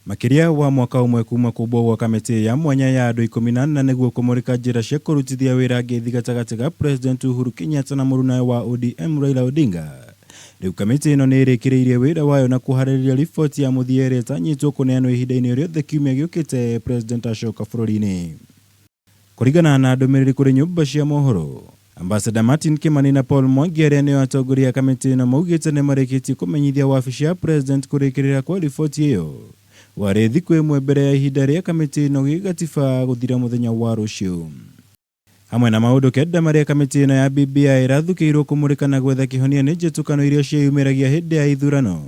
Makĩria wa mwaka ũmwe kuma kũmbwo gwa kamĩtĩ ya mwanya ya andũ 14 nĩguo kũmũrĩka njĩra cia kũrutithia wĩra ngeithi gatagatĩ ga President Uhuru Kenyatta na mũrunawe wa ODM Raila Odinga. Rĩu kamĩtĩ ĩno nĩ ĩrĩkĩrĩirie wĩra wayo na kũharĩrĩria riboti ya mũthia ĩrĩa ĩtanyĩtwo kũneanwo ihinda-inĩ rĩothe kiumia gĩũkĩte President acoka bũrũri-inĩ. Kũringana na ndũmĩrĩri kũrĩ nyũmba cia mohoro, Ambassador Martin Kimani na Paul Mwangi arĩa nĩo atongoria a kamĩtĩ ĩno maugĩte nĩmarĩkĩtie kũmenyithia wabici ya President kũrĩkĩrĩra kwa riboti ĩyo warĩ thikũ ĩmwe mbere ya ihinda rĩa kamĩtĩ ĩno gĩgatiba gũthira mũthenya wa rũciũ. Hamwe na maũndũ kenda marĩa kamĩtĩ ĩno ya BBI ĩrathukĩirwo kũmũrĩka na gwetha kĩhonia nĩ njĩtũkano iria ciĩyumĩragia hĩndĩ ya ithurano,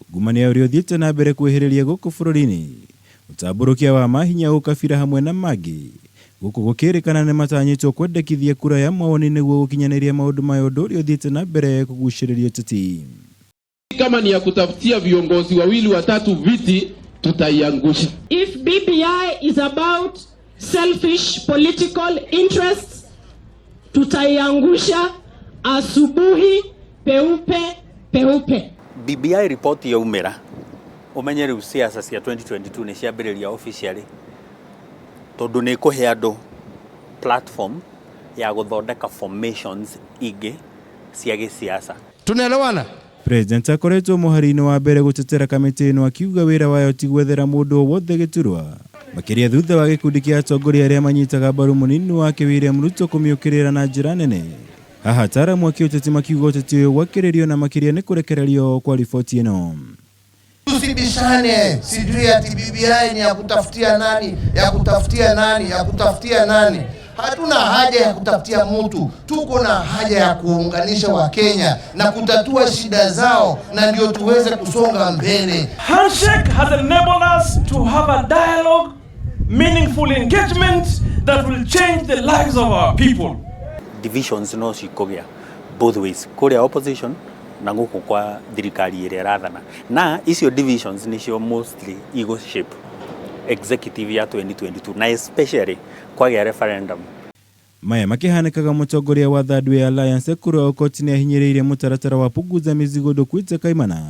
ungumania ũrĩa ũthiĩte na mbere kwĩhĩrĩria gũkũ bũrũri-inĩ, ũtambũrũkia wa mahinya ũkabira hamwe na mangĩ, gũkũ gũkĩrĩkana nĩmatanyĩtwo kwendekithia kura ya mawoni nĩguo gũkinyanĩria maũndũ maya ũndũ ũrĩa ũthiĩte na mbere kũgucĩrĩria ũteti. Kama ni ya kutafutia viongozi wawili watatu viti, tutaiangusha. If BBI is about selfish political interests, tutaiangusha asubuhi peupe peupe. BBI report yaumĩra ũmenye rĩu siasa cia 2022 nĩ ciambĩrĩria officially tondũ nĩ ĩkũhe andũ platform ya gũthondeka formations ingĩ cia gĩsiasa. Tunaelewana? President akoretwo mũhari-inĩ wa mbere gũtetera kamĩtĩ ĩno akiuga wĩra wayo ti gwethera mũndũ o wothe gĩturwa, makĩria thutha wa gĩkundi kĩa atongoria arĩa manyitaga mbaru mũnini wake William Ruto kũmĩũkĩrĩra na njĩra nene. Haha ataaramu a kĩũteti makiuga ũteti ũyũ gwakĩrĩrio na makĩria nĩ kũrekererio kwa riboti ĩno. Tusibishane, sijui ati BBI ni ya kutafutia nani, ya kutafutia nani, ya kutafutia nani. Hatuna haja ya kutafutia mtu, tuko na haja ya kuunganisha Wakenya na kutatua shida zao, na ndio tuweze kusonga mbele. Handshake has enabled us to have a dialogue, meaningful engagement that will change the lives of our people. Divisions no cikũgĩa both ways, kũrĩa opposition na gũkũ kwa thirikari ĩrĩa ĩrathana, na icio divisions nĩcio mostly igũ shape executive ya 2022 na especially kwagĩa referendum. Maya makĩhanĩkaga mũtongoria wa Third Way Alliance Ekuru Aukot nĩ ahinyĩrĩirie mũtaratara wa Punguza Mizigo Ndũkwite Kaimana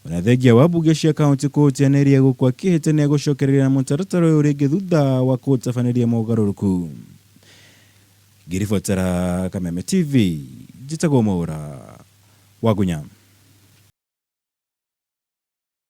ona thengia wa mbunge cia kaunti kũũteanĩria gũkũ akĩhĩta nĩ egũcokereria na mũtaratara ũyũ rĩngĩ thutha wa kũũtabanĩria mogarũrũku. Ngĩribotera Kameme TV, njĩtagwo Mwaũra Wagunya.